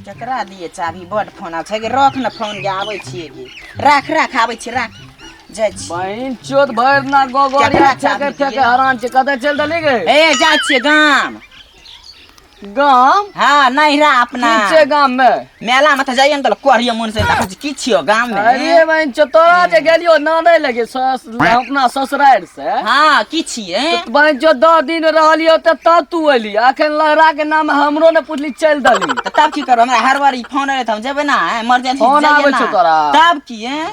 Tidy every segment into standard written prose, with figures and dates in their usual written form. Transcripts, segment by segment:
केकरा दिए चाभी? बड फोन आबै छै गे, रख ने फोन गे, आबै छियै गे, राख राख, आबै छियै, राख, जाइ छी। बहिन चोत भरि ना गोगरिया केकरा फेके चाभी फेके दियै? हरान छै। कतऽ चलि देली गे? ए, जाइ छियै गाम। गाम? हाँ, नैहरा अपना। की छै गाम में? मेला में तऽ जाइए ने तऽ कोरिये मन से देखै छी की छियो गाम में। अरे बहिन चोत, तोरा जे गेलियो नानै लगे अपना ससुरारि से। हाँ, की छियै? बहिन चोत, 10 दिन रहलियो तऽ तब तू एली, अखन लहरा के नाम हमरो ने पुछली, चलि देली। तऽ तब की करब? हमरा हर बार ई फोन एलै तऽ हम जेबै ना, इमरजेंसी फोन जाइए आबै ना। छौ तोरा? तब की हैं?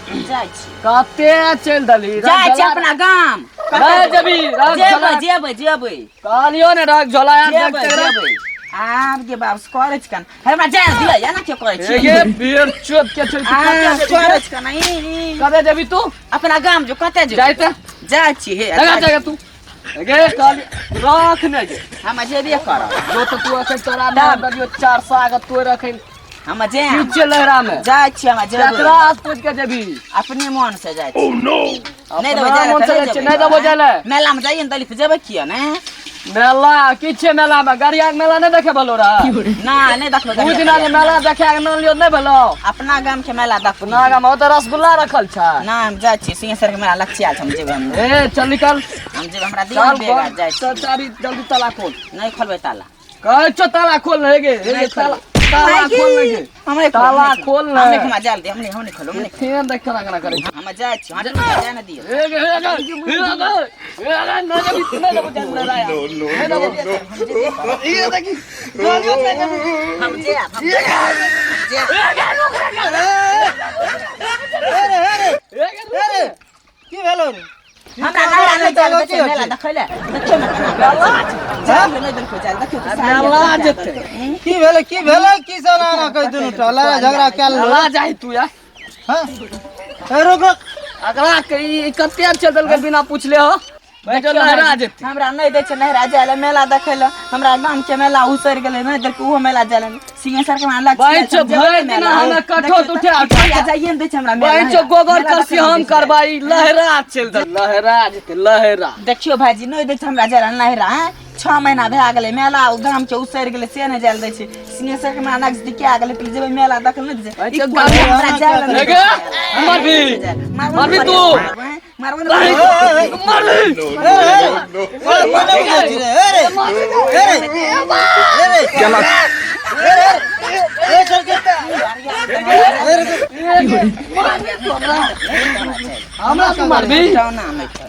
जाइ छी। कते चलि देली? जाइ छी अपना गाम। नहि जेबी, रख जेबै। झोला। जेबै जेबै। कहलियो ने, रख झोला यार। जेबै। देखते रह। जेबै। आब के बाप से करै छी कन, हमरा जाय दिअ या ना, के करै छी? ए गे, बेर चोत के छै। आ, कते जेबी? करै छी कन, ई, ई। कते जेबी तू? अपना गाम जो, कते जेबै? जाइते। जाइ छी हे। लगा जाइ छी। जाएगा तू। ए गे, कहली रख ने गे। हम जेबे करब। जो तो तू अखन तोरा नाम देलियो 4 साग तोड़ अखन। हम जायब। पीछे लहरा में जाइ छी, हम जेबै। केकरा से पूछ के जेबी? अपने मन से जाइ छी। नहि देबै अपना जाय मन से लए जाइ तऽ छी, नहि देबो जाय लए। मेला में जाइए ने दलित, जेबै किया ने? मेला की छै? मेला में गड़िया के मेला नहि देखे भेलो रह? ना, नहि देखबै। दू दिना जे मेला देखे के नाम लियो नहि भेलो? अपना गाम के मेला देखबै। अपना गाम ओतऽ रसगुल्ला रखल छै। ना, हम जाइ छी सिंहेश्वर के मेला, लक्ष्य छै, हम जेबै हम। ए, चल निकल। हम जेबै, हमरा दिअ चल ने बेग, खोल। जाइ छी। चल, चाबी जल्दी, ताला खोल। नहि खोलबै ताला। कहै छौ ताला खोल ने गे। हे नहि गे, ताला खोलबै। ताला खोल ने गे। हम नहि खोलब, ताला नहि खोल ने। हम नहि हमरा जाय दे, हम नहि, हम नहि खोलब, हम नहि। फेर देख केना केना करै छै। हम जाइ छी, हट, जाय ने दिअ। हे गे, हे गे, हे गे, हे गे, नहि जेबी, नहि देबो जाय लए राया। नहि देबो। ई देखी, कहलियौ नहि जेबी। हम जायब, हम जायब। हे गे, अरे की भेलो रे? हमरा नहरा नहि जाय दै छै मेला देखै लए, देखियौ ने केना करै छै। जाय लए नहि देलकै जाय, देखियौ तऽ साड़ी मेला अपन जेतै। हूँ? की भेलै, की भेलै, की सब आना कहि दुनू टा लड़ाई झगड़ा कए लेलौ? मेला जाही तू या। हँ, ए, रुक रुक। अकरा के ई कते चल देलकै बिना पूछले हो? देखियौ लहरा भाई, जेतै। हमरा नहि दै छै नहरा जाय लए मेला देखै लए। हमरा गाम के मेला उसरि गेलै, नहि देलकै ओहो मेला जाय लए। सिंहेश्वर के हमरा लग बहिन चो, भरि दिना हमे कठो उठे उठे जाइए ने दै छै हमरा मेला। बहिन चो, गोबर मेला करसी देखै लए हम दै छै। करबाई, लहरा चलि दे, लहरा जेतै लहरा। देखियौ भाईजी, नहि दै छै हमरा जाय लए नहरा, आँय? 6 महीना भए गेलै, मेला ओ गाम के उसरि गेलै से नहि जाय लए दै छै। सिंहेश्वर के हमरा नजदीके आ गेलै, पहिले जेबै मेला देखै लए, नहि दै छै। बहिन ई चो, कोन हमरा जाय लए नहि दै गे, छै। मरबी। मारबो मरबी तू। मारबो ने। मरबी। हमरा तू मारबी? डरना नहि छै।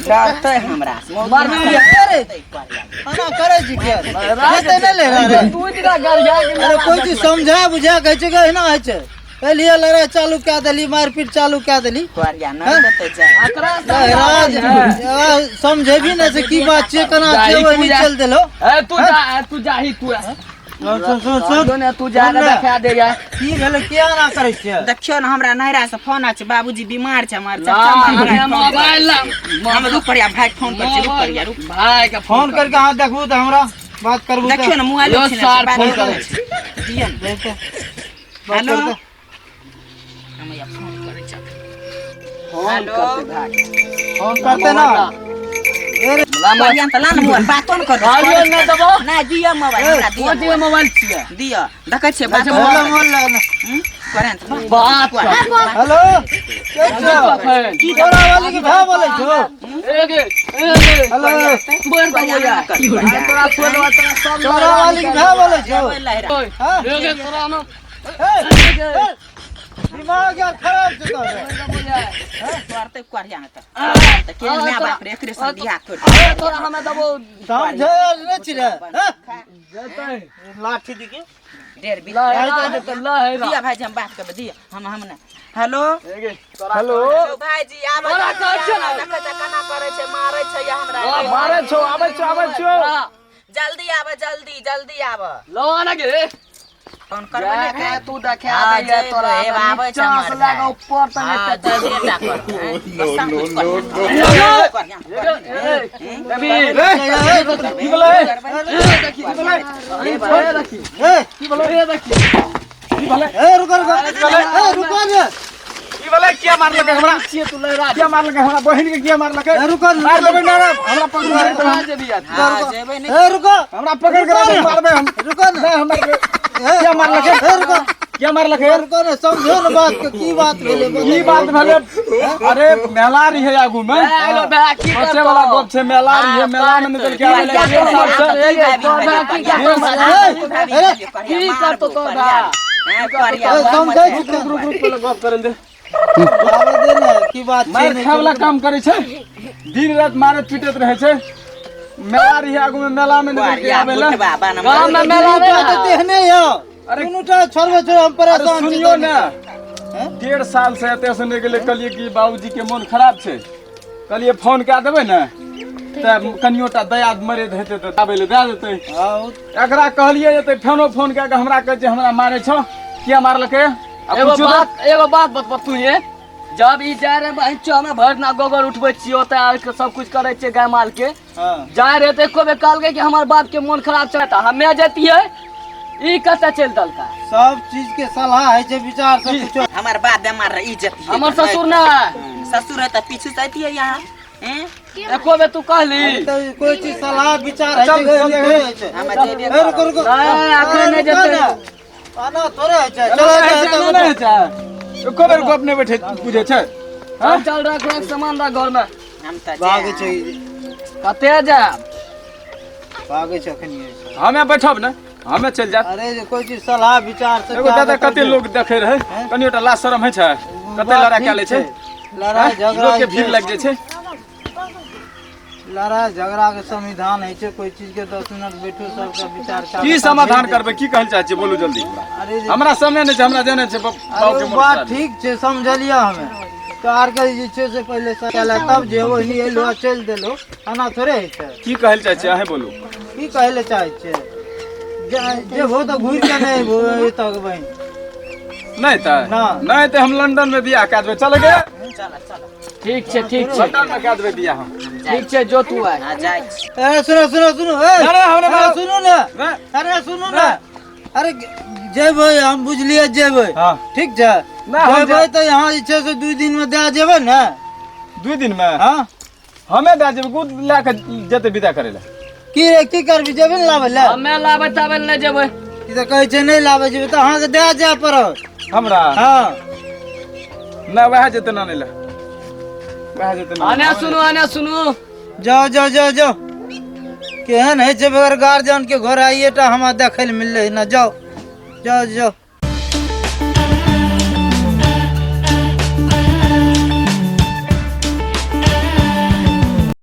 डरतै हमरा से। मारबी। एना करै छी किया? जेतै नहि ले रे। तू दिना गरिया के अरे, कोइ चीज समझा बुझा कहै छै कि एना होइ छै? एलियै लड़ाई चालू कए देली, मारपीट चालू कए देली। कोरिया नहि देतै जाय। अकरा राज समझेबी ने से की बात छियै, केना छियै, ओहिनी चलि देलहो। ए, तू जा, ए, तू जाही तू। सुन सुन सुन सुन। ने तू जा के देखा दे या। की भेलै, किया एना करै छियै? देखियौ ने, हमरा नैहरा से फोन आबै छै, बाबूजी बीमार छै हमर ला, चाचा। हमे मोबाइल ला। हम रुक परिया, भाई फोन कर छी, रुक परिया, रुक। भाई के फोन करके अहाँ देखबू तऽ हमरा बात करबू तऽ। देखियौ ने, मोबाइल यो छै ने, सार बात फोन करै करै छी। दिअ ने। बात हेलो। करतै। हम या फोन करै छी। Phone hello. करते भाई। फोन करतै ने। बढ़िया तऽ ला ने मोबाइल, बातो ने कर। कहलियौ नहि देबो। नहि दिअ मोबाइल हमरा, दिअ। कोन चीज मोबाइल छियै? दिअ, देखै छियै बात। मोबाइल मोबाइल लग। करे ने तऽ बात कर। हेलो, के छौ? तोरा वाली के भाय बोलै छौ? ए गे, ए गे। हेलो। तोड़ देबो या। तोरा छोड़ देबो, तोरा सब तोरा वाली के भाय बोलै छौ? हाँ? ए गे, तोरा हम ए, ए, दिमाग यार खराब छै तोहर। करते करिया ने तऽ के माय बाप रे, एकरे संग बियाह कर। अरे, तोरा हमे देबो। समझै नहि छी रे, हाँ? जेतै। लाठी दिके डेढ़ बीस लहरा जेतै लहरा। दिया भाईजी, हम बात करबै, दिया। हम ने हेलो। ए गे, तोरा हेलो। हेलो भाईजी, आबै। तोरा कहै छियौ ने। देखै छै केना करै छै, मारै छै या हमरा। मारै छौ, आबै छौ, आबै छौ। जल्दी आबै, जल्दी जल्दी आबै। लो ना गे। फोन करबै ने। जा तू देखा हाँ, दे जेबै, तोरा। हे, आबै छै नीचा हमर से लए कऽ भाय। ऊपर तक। हाँ, एते जेबे टा करबै, हैं? बस सब कुछ करिहे। देबी। की भेलै? ए देखी। ए, की भेलै? ए देखी। ए, रुको रुको, ए, रुको रे। की भेलै? किया मारलकै हमरा? छियै तू लहरा किया मारलकै हमरा बहिन के? किया मारलकै? ए, रुको ने, मार देबै ना, हमरा पकड़ के लहरा जेबही आज। हाँ, जेबै नहि। ए, रुको हमरा पकड़ के राखो, मारबै हम। रुको ने। नहीं, हम मारबै। ए, किया मारलकै? ए, रुको किया मारलकै? रुको ने, समझो ने बात के, की बात भेलै की बात भेलै? अरे मेला रही है आगू में, ए, आइलो बे, की सोचे करतौ? वाला गप छै। मेला रही है, मेला में निकल के आबै की डेढ़ साल से। की करतौ तोर बा? ए, समझै छी। रुक रुक रुक, पहिले गप करै दे। आबै दे ने, की बात छै? मारि नहि खाय वाला काम करै छै, दिन राति मारैत पीटैत रहै छै। मेला रही आगू में, मेला में निकल के आबै ला। गाँव में मेला दुनूटा नहि तऽ तेहने यऽ। अरे- दुनूटा छोड़बै छोड़, हम अरे परेशान छी। सुनियो ने, 1.5 साल से एतऽ से नहि गेलै। कहलियै कि बाबूजी के मोन खराब छै, कहलियै फोन कए देबै ने तऽ कनियोटा दया मरे हेतै तऽ आबै लए दए देतै। हाँ, ओ एकरा कहलियै एतै फोनो फोन कए कऽ हमरा कहै छै हमरा मारै छौ। किया मारलकै? आ एगो पुछियौ तऽ- बात, एगो बात बतबऽ तू। ये जब ई जाय रहे बहिन चो, हमे भरि दिना गोबर उठबै छियै, ओतऽ आबि कऽ सब कुछ करै छियै गाय माल के। हाँ। जाय रहे तऽ एको बेर कहलकै कि हमर बाप के मोन खराब छै तऽ हमे जैतियै, ई कतऽ चलि देलकै? सब चीज के सलाह होइ छै, विचार से कुछो। हमर बाप बेमार रहे, इज्जत हमर ससुर ने ससुर है तऽ पीछू से अतियै यहाँ हैं? एको बेर तू कहली तऽ कोई चीज सलाह विचार होइ चल, छै, चल, थोड़े होइ छै। हम जेबे ए, रुको रुको। नहीं, अखन नहि रुको जेतै। ने। आना थोड़े होइ छै। एना चलो नहि होइ छै, चलो, एना नहि होइ छै। एको बेर गप नहि बैठे बुझै छै। चल चल, रख रख सामान, रख घर में। हम तऽ भागै छै। कते जायब? भागै छै अखन ई। हमे बैठब ने, हमे चलि जायब। अरे जे कोई चीज सलाह विचार से एगो दादा, कते लोग देखे रहे, कनियोटा लाज शरम होइ छै? कते लड़ाई कए लै छै। लड़ाई झगड़ा लोग के भीड़ लागि जाइ छै। लड़ाई झगड़ा के समाधान होइ छै कोई चीज के। 10 मिनट बैठो, सबके विचार कए की के समाधान तब करबै? की कहै चाहै छियै? बोलू जल्दी। अरे जे- हमरा समय नहि छै, हमरा जानै छै अरे बाबू के ओ मोन बात खराब। ठीक छै, समझलियै हमे तो आर के जे छै से पहिले से तब जे ओहिनी एलो आ चलि देलो, एना थोड़े होइ छै। की कहै चाहै छियै अहें बोलू। की कहै लए चाहै छियै? जेबहो तऽ घुरि के नहि अयबहो एतऽ बहिन। नहि तऽ ना। नहि तऽ हम लंदन में बियाह कए देबै, चल गे। चल चल। ठीक छै, ठीक छै। लंदन में कए देबै बियाह हम। ठीक छै, जो तू आय। हाँ, जाइ छी। ए, सुनो सुनो सुनो, ए, ना, ना, हमरा ए, मारो। सुनू ने। ना। अरे सुनू ने, अरे जेबै हम, बुझलियै, जेबै। हाँ। ठीक छै। ना, हम जेबै तऽ यहाँ जे छै से 2 दिन में दए जेबै ने? 2 दिन में? हाँ। हमे दए जेबै, गुद लए कऽ जेतै विदा करै लए। की रे, की करबी? जेबै ने लाबै लए? हमे लाबै ताबै लए नहि जेबै। ई तऽ कहै छै नहि लाबै जेबै, तऽ अहाँके दए जाय पड़त। हमरा? हाँ। नहि, वएह जेतै नानै लए, वएह जेतै नानै आने लए। सुनू, आने सुनू। जाओ जाओ जाओ जाओ। केहन होइ छै बगैर गार्जियन के घर, आइए टा हमरा देखै लए मिललै ना। जाओ जाओ जाओ।